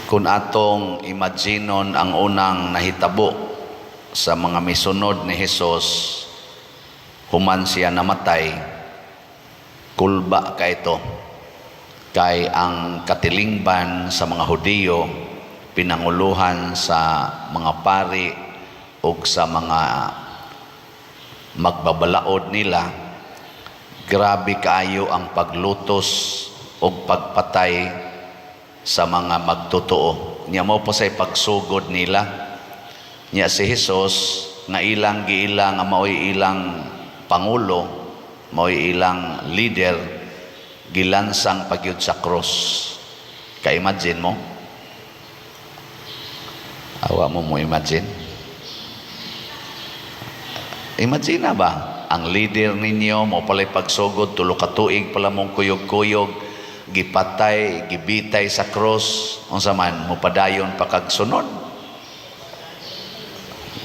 Kung atong imaginon ang unang nahitabo sa mga misunod ni Hesus human siya namatay, kulba ka ito kay ang katilingban sa mga Hudiyo, pinanguluhan sa mga pari ug sa mga magbabalaod nila, grabe kaayo ang paglutos ug pagpatay sa mga magtotoo. Nya mao pa say pagsugod nila. Nya si Jesus nga ilang giila nga maoy ilang pangulo, maoy ilang leader, gilansang pagyud sa cross. Ka-imagine mo? Awa mo mo imagine? Imagine na ba? Ang leader ninyo mo pala'y pagsugod, 3 ka tuig pala mong kuyog-kuyog, gipatay, gibitay sa cross, unsa man, mopadayon pa kag sunod?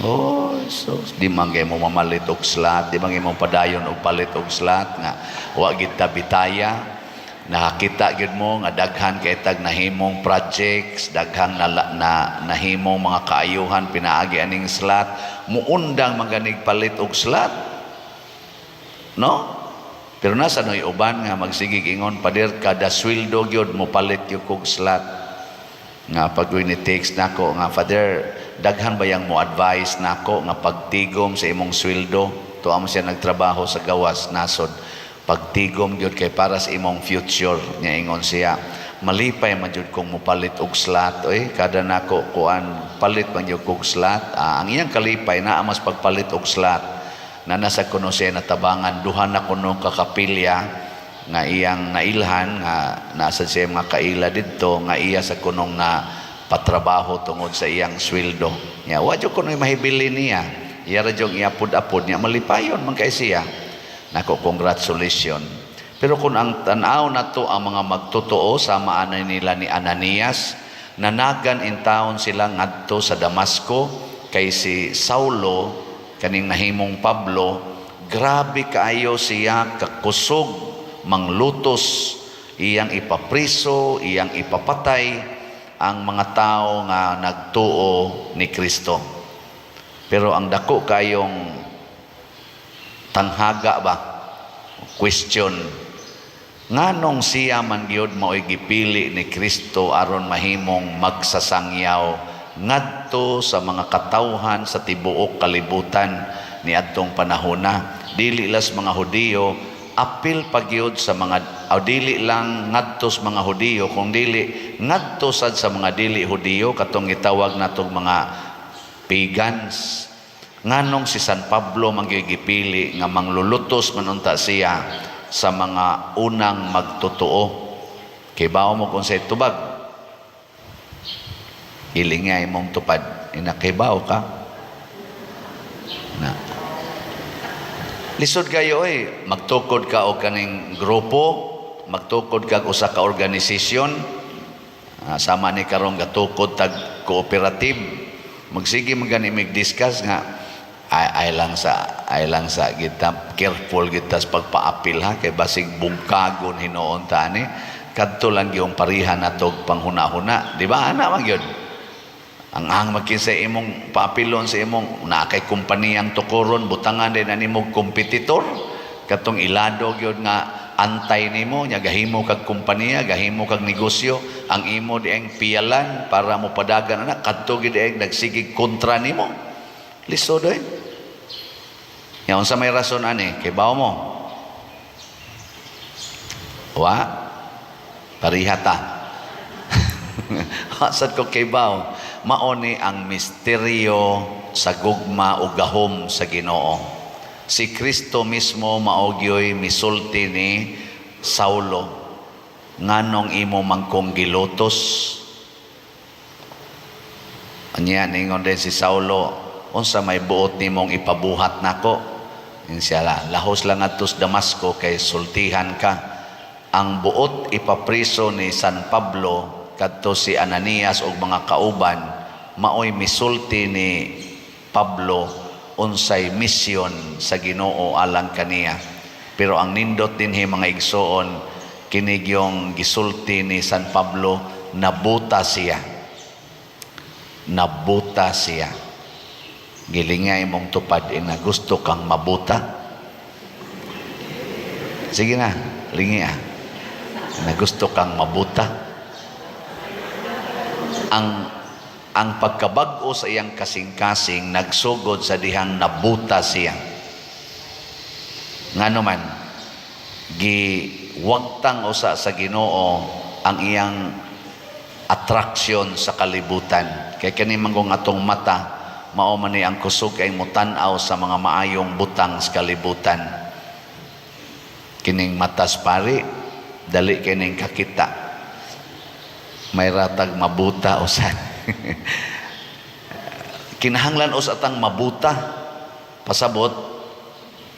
Oh, so di man kay mo mamalit og slot, di man kay mo padayon og palit og slot nga wa gid ta bitaya. Nakakita gyud mo nga daghan kay tag nahimong projects, daghan na nahimong mga kaayuhan pinaagi aning slot, muundang man ganig palit og slot. No? Pero nasa noy uban nga magsigig ingon, "Pader, kada sweldo gyud mo palit gyud kog slot." Nga pag ni text nako nga, "Father, daghan ba yang mo advice nako nga pagtigom sa imong sweldo?" Tuwa mo siya nagtrabaho sa gawas nasod. "Pagtigom gyud kay para sa imong future." Nya ingon siya, "Malipay man jud kong mopalit og slot oy, kada nako kuan palit man jud kog slot." Ah, ang iyang kalipay naa mas pagpalit og slot na nasa kuno siya natabangan duha na kuno ka kapilya nga iyang nailhan nga nasa siya mga kaila didto nga iya sa kunong na patrabaho tungod sa iyang sweldo. Nya wa jud kuno'y mahibili niya. Iya ra jud iapod-apod niya, malipayon man kay siya. Nako, congratulations. Pero kung ang tan-aw nato ang mga magtotoo sama anay nila ni Ananias, nanagan in taon sila ngadto sa Damasco kay si Saulo, kaning nahimong Pablo, grabe kaayo siya kakusog manglutos, iyang ipapriso, iyang ipapatay ang mga tao nga nagtuo ni Kristo. Pero ang dako kayong tanghaga ba, question, nganong siya man gyud mao'y gipili ni Kristo aron mahimong magsasangyaw ngadto sa mga katawhan sa tibuok kalibutan niadtong panahona, dili las mga Hudiyo, apil pagyud sa mga o dili lang ngadto sa mga Hudiyo kung dili ngadto sad sa mga dili Hudiyo, katong gitawag natong mga pagans? Nganong si San Pablo man gyud gipili nga manglulutos man unta siya sa mga unang magtotoo? Kay bawo mo kung sa tubag ilingay mong tupad inakibaw ka na lisod kayo eh. Magtukod ka og kaning grupo, magtukod ka og usa ka organisasyon. Ah, sama ni karong gatukod tag cooperative, magsige man gani mig discuss nga ay lang sa kita, careful kita sa pagpaapil ha, kay basig bungkagon hinuon ta ani. Kadto lang yung parihan natog panghuna-huna, di ba? Ana man gyud ang magkinsa imong paapilon sa imong naa kay kompaniyang tukoron, butangan din ani mo kompetitor, katong ilado gyud nga antay nimo. Nya gahimo kag kompanya, gahimo kag negosyo, ang imo dieng piyalan para mo padagan ana, kadto gid dieng nagsigig kontra nimo. Lisod oy. Nya unsa may rason ani? Kay bawo mo? Wa pariha ta. Sad ko kay bawo. Mao ni ang misteryo sa gugma o gahom sa Ginoo. Si Kristo mismo mao gyoy misulti ni Saulo, "Nganong imo man kong gilutos?" Anya ningon din si Saulo, "Unsa may buot nimong ipabuhat nako?" Ingon siya, "Lahos lang adto sa Damasco kay sultihan ka." Ang buot ipapriso ni San Pablo kadto si Ananias ug mga kauban, maoy misulti ni Pablo unsay misyon sa Ginoo alang kaniya. Pero ang nindot dinhi, mga igsoon, kini gyung gisulti ni San Pablo, nabuta siya. Nabuta siya. Gilingi imong tupad ina, "Gusto kang mabuta?" Sige na, lingi ah. Na gusto kang mabuta? Ang pagkabag-o sa iyang kasing-kasing nagsugod sa dihang nabuta siya. Ngano man, giwagtang usa sa Ginoo ang iyang attraction sa kalibutan. Kay kani man kung atong mata, mao man ni ang kusog kay mutan-aw sa mga maayong butang sa kalibutan. Kining matas pari, dali kining kakita. May ratag mabuta usan. Kinahanglan usa tang mabuta. Pasabot,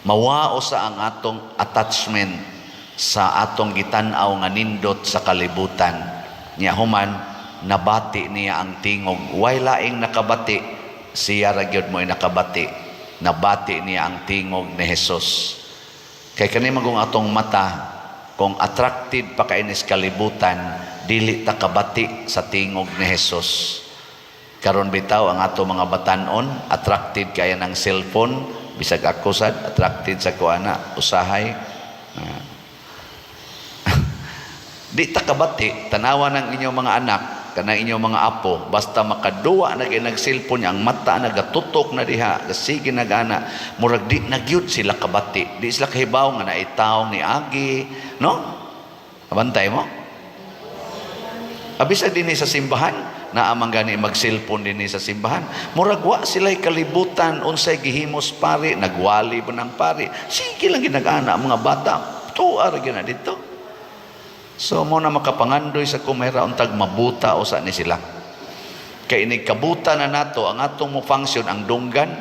mawao sa ang atong attachment sa atong gitan-aw nga nindot sa kalibutan. Nya human, nabati niya ang tingog. Way laing nakabati, siya ra gyud mo'y nakabati. Nabati niya ang tingog ni Jesus. Kay kani man kung atong mata, kung attracted pa kay nis kalibutan, dili ta kabati sa tingog ni Jesus. Karon bitaw ang ato mga batanon, attracted kaya ng cellphone, bisag ako sad attracted sa kuana usahay. Ah. Di ta kabati, tanawa ng inyong mga anak, kanang inyong mga apo, basta makaduwa na kay nag-cellphone niya, ang mata nagatutok na diha, sige nagana, murag di na gyud sila kabati, di sila kahibaw nga naay tawo niagi, no? Abantay mo? Abisa dinhi sa simbahan, naa man gani mag-cellphone dinhi sa simbahan. Murag wa sila'y kalibutan unsay gihimos pari, nagwali ba ng pari. Sige lang ginagana ang mga bata, tuwa ra gyud na dito. So mo na makapangandoy sa kumera untag mabuta usa ni sila. Kay inig kabuta na nato ang atong mo function ang dunggan.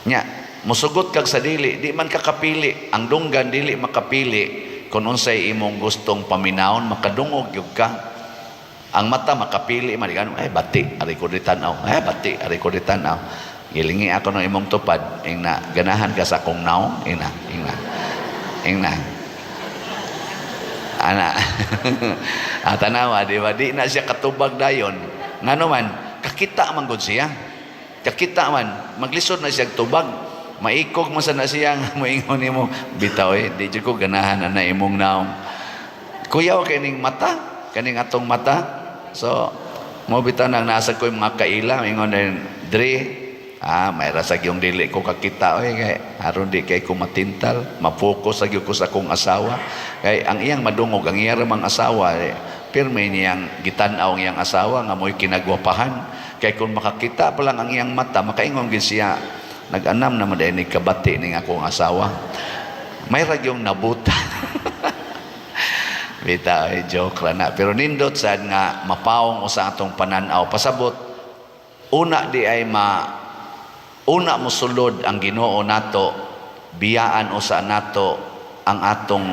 Nya, musugot kag sa dili, di man ka kapili. Ang dunggan dili makapili kung unsay imong gustong paminawon, makadungog gyud ka. Ang mata makapili man, di ay bati, ari ko di tan-aw. Ay bati, ari ko di tan-aw. Gilingi ako ng imong tupad, ingna, "Ganahan ka sa akong naong?" Ingna, ingna. Ingna. Ana. Ah, tanawa, di ba? Di na siya katubag dayon. Ngano man, kakita man gud siya. Kakita man, maglisod na siya tubag. Maikog man sa na siya nga moingon nimo, "Bitaw eh, di jud ko ganahan ana imong naong." Kuyaw kining mata, kaning atong mata. So, mo bitaw nang nasa ko yung mga kaila, ingon din, "Dre, ah, may rasag yung dili ko kakita, oy, kay aron di kay ko matintal, ma-focus sa gyud ko sa akong asawa." Kay ang iyang madungog, ang iyang ramang asawa, eh, pirmi niyang gitan-aw ang iyang asawa nga mo'y kinagwapahan. Kay kung makakita pa lang ang iyang mata, makaingon gid siya, "Nag-anam naman ni kabati ning akong asawa." May ragyong nabuta. Bitaw, ay joke ra na. Pero nindot sad nga mapawong usa atong pananaw. Pasabot, una di ay ma una mosulod ang Ginoo nato, biyaan usa nato ang atong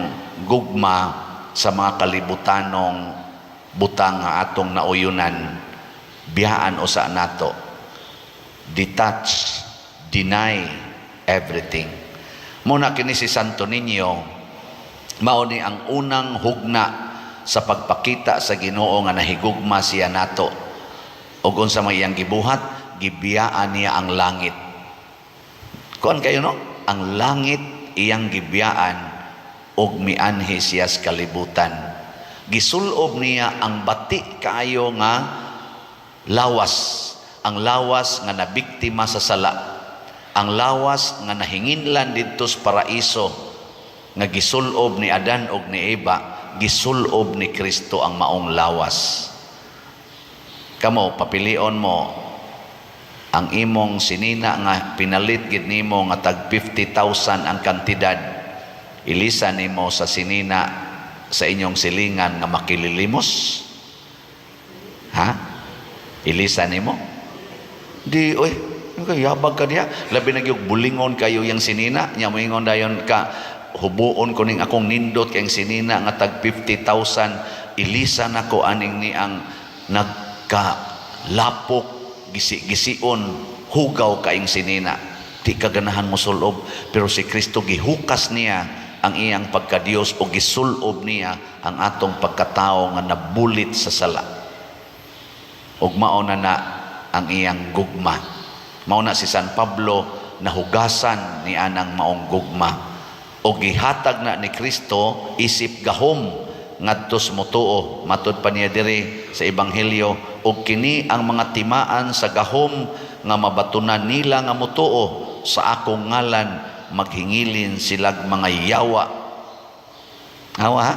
gugma sa mga kalibutanong butang nga atong nauyunan. Biyaan usa nato. Detach, deny everything. Muna kini si Santo Niño, mao ni ang unang hugna sa pagpakita sa Ginoo nga nahigugma siya nato. Ug unsa may iyang gibuhat, gibiyaan niya ang langit. Kuan kayo, no? Ang langit iyang gibiyaan ug mianhi siya sa kalibutan. Gisulob niya ang bati kaayo nga lawas, ang lawas nga nabiktima sa sala, ang lawas nga nahinginlan didto sa paraiso nga gisulob ni Adan ug ni Eva, gisulob ni Kristo ang maong lawas. Kamo, papilion mo ang imong sinina nga pinalit gid nimo nga tag 50,000 ang kantidad, ilisa nimo sa sinina sa inyong silingan nga makililimos? Ha? Ilisa nimo? Di oy, kay yabag ka diha. Labi na gyud bulingon kayo yang sinina nya, moingon dayon ka, "Hubuon ko ning akong nindot kayong sinina nga tag 50,000, ilisa nako aning ni ang nagkalapok, gisi-gision, hugaw kaing sinina." Di ka ganahan mo sulob, pero si Kristo gihukas niya ang iyang pagkadiyos o gisulob niya ang atong pagkatao nga nabulit sa sala. Ug mao na na ang iyang gugma. Mao na si San Pablo, nahugasan ni anang maong gugma. O gihatag na ni Kristo isip gahom ngadto sa motuo. Matud pa niya diri sa Ebanghelyo, "Ug kini ang mga timaan sa gahom nga mabatunan nila nga motuo: sa akong ngalan maghingilin silag mga yawa." Awa ha?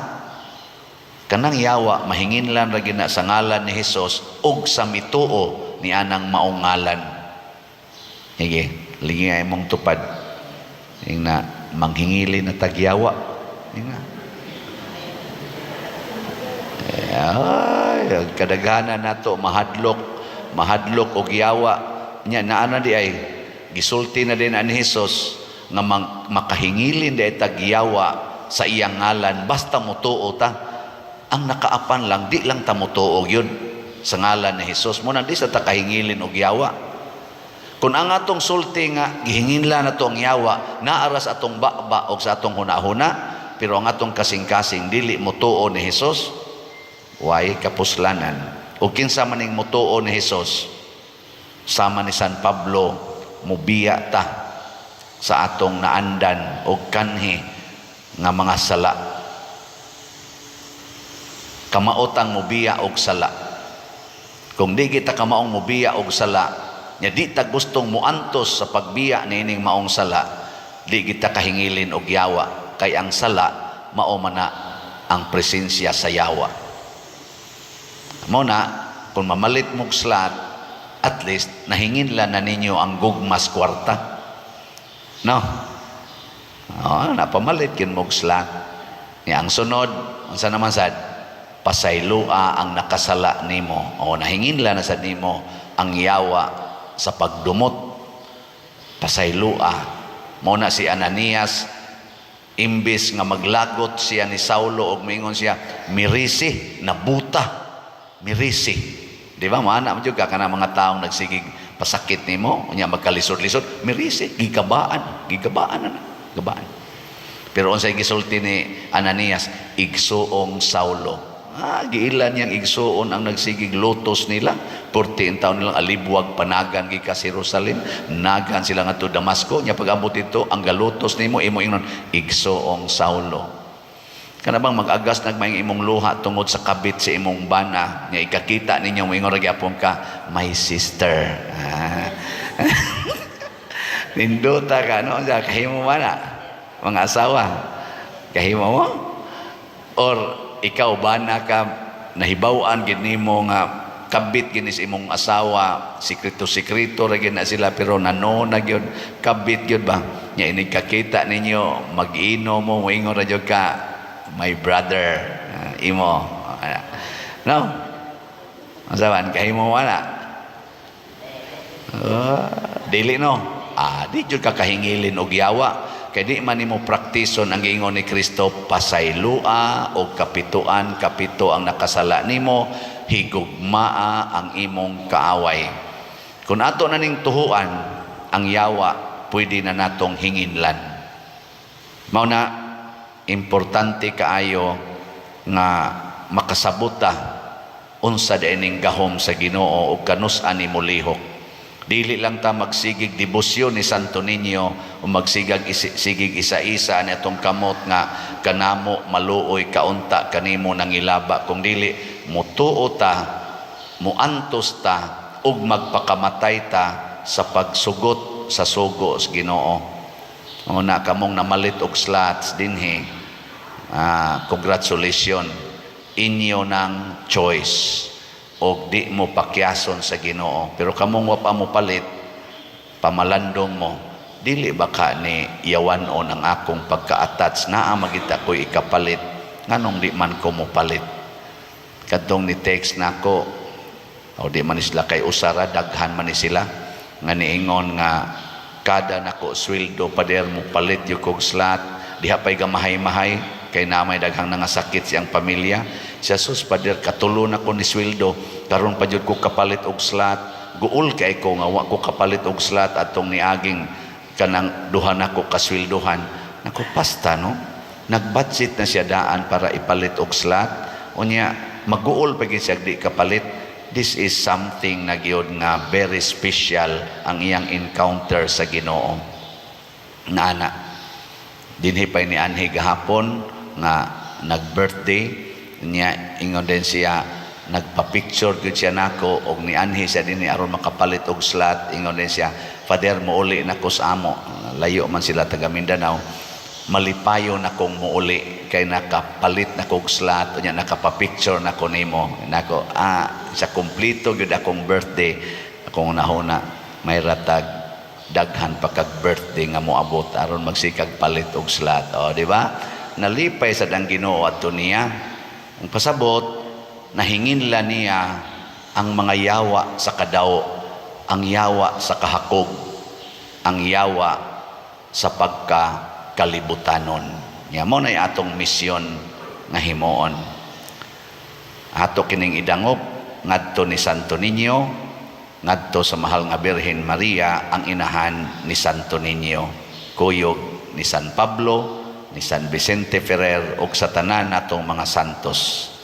Kanang yawa mahinginlan ra gina sa ngalan ni Hesus ug sa mituo ni anang maong ngalan. Sige, lingi ay mong tupad. Ingna, manghingilin na tagyawa. Ingna. Ay, kadaghanan nato mahadlok, mahadlok og yawa. Nya naa na di ay gisulti na din ani Hesus nga makahingilin di ay tagyawa sa iyang ngalan basta motuo ta. Ang nakaapan lang, di lang ta motuo gyud sa ngalan ni Hesus. Mo na di sa ta kahingilin og yawa. Kung ang atong sulti nga gihinginla na to ang yawa, naaras atong baba og sa atong hunahuna, pero ang atong kasing-kasing dili motuo ni Hesus, way kapuslanan. O kinsa maning motuo ni Hesus, sama ni San Pablo, mubiya ta sa atong naandan og kanhi nga mga sala. Kamaot ang mubiya og sala. Kung di kita kamaong mubiya og sala, nya di ta gustong muantos sa pagbiya niining maong sala, di kita kahingilin og yawa, kay ang sala mao man na ang presensya sa yawa. Mao na kung mamalit mog slot, at least nahinginlan na ninyo ang gugmas kwarta. No? Oh, napamalit kin mog slot. Nya ang sunod, unsa naman sad? Pasaylua ang nakasala nimo. O nahinginlan na sad nimo ang yawa sa pagdumot. Pasaylua. Mao na si Ananias, imbis nga maglagot siya ni Saulo og moingon siya, "Mirisi, nabuta, mirisi." Di ba? Maana mo jud ka kana mga taong nagsigig pasakit nimo, unya magkalisod-lisod, mirisi, gigabaan, gigabaan na, gabaan. Pero unsay gisulti ni Ananias? "Igsuong Saulo." Ah, giilan niyang igsuon ang nagsigig lutos nila. Porti in taon nilang alibwag panagan gikas Jerusalem, nagan sila ngadto Damasco. Nya pag-abot dito, ang galutos nimo, imo ingnon, "Igsuong Saulo." Kana bang mag-agas nagmayng imong luha tungod sa kabit sa imong bana, nga ikakita ninyo, moingon ra gyapon ka, "My sister." Ah. Nindota ka, no? Sa kahimo man na mga asawa. Kahimo mo? Or ikaw bana ka, nahibaw-an gid nimo nga kabit gini sa imong asawa, sikreto-sikreto ra gid na sila, pero nano na gyud kabit gyud ba nya, inig kakita ninyo mag-ino mo, moingon ra gyud ka, "My brother." Ah, imo. Ah, no, unsa man kahimo wala? Ah, dili, no? Ah, di jud ka kahingilin og yawa kay di man nimo praktison ang giingon ni Kristo, pasaylua og kapituan kapito ang nakasala nimo, higugmaa ang imong kaaway. Kung ato na ning tuhuan ang yawa, pwede na natong hinginlan. Mao na importante kaayo nga makasabota unsa ning gahom sa Ginoo ug kanus-an ni molihok. Dili lang ta magsigig debosyon ni Santo Niño o magsigag sigig isa-isa ni atong kamot nga kanamo maluoy kaunta kanimo nangilaba, kung dili mutuo ta, muantos ta ug magpakamatay ta sa pagsugot sa sugo sa Ginoo. O na kamong namalit og slots dinhi, ah, congratulations, inyo ng choice og di mo pakyason sa Ginoo. Pero kamong wa pa mo palit, pamalandong mo, dili ba ka ni yawan-on ang akong pagka-attach, naa magita ko'y ikapalit, nganong di man ko mo palit? Kadtong ni text nako, o di man ni sila kay usara, daghan man ni sila nga niingon nga kada nako sweldo, "Pader, mo palit yung kog slot." Diha pa'y gamahay-mahay kay namay daghang nangasakit siyang pamilya siya. "Sus, pader, katulo na ko ni sweldo, karon pa jud ko kapalit og slot. Guol kay ko nga wa ko kapalit og slot atong niaging kanang duha nako kasweldohan." Nako, pasta, no, nagbudget na siya daan para ipalit og slot. Unya maguol pa gid siya di kapalit. This is something na gyud nga very special ang iyang encounter sa Ginoo. Naana dinhi pa ni anhi gahapon nga nag-birthday niya. Ingon din siya, nagpa-picture gyud siya nako og nianhi siya dinhi aron makapalit og slot. Ingon din siya, "Father, mouli na ko sa amo." Layo man sila, taga Mindanao. "Malipayon akong muuli kay nakapalit na kog slot, unya nakapa-picture na ko nimo." Nako, ah, sa kumpleto gyud akong birthday. Akong nahuna, may ratag daghan pa kag birthday nga moabot aron magsikag palit og slot. O, di ba? Nalipay sad ang Ginoo adto niya. Ang pasabot, nahinginla niya ang mga yawa sa kadaw, ang yawa sa kahakog, ang yawa sa pagka kalibutanon. Ya mo na atong misyon nga himuon. Ato kining idangop ngadto ni Santo Niño, ngadto sa mahal nga Birhen Maria, ang inahan ni Santo Niño, kuyog ni San Pablo, ni San Vicente Ferrer ug sa tanan natong mga santos.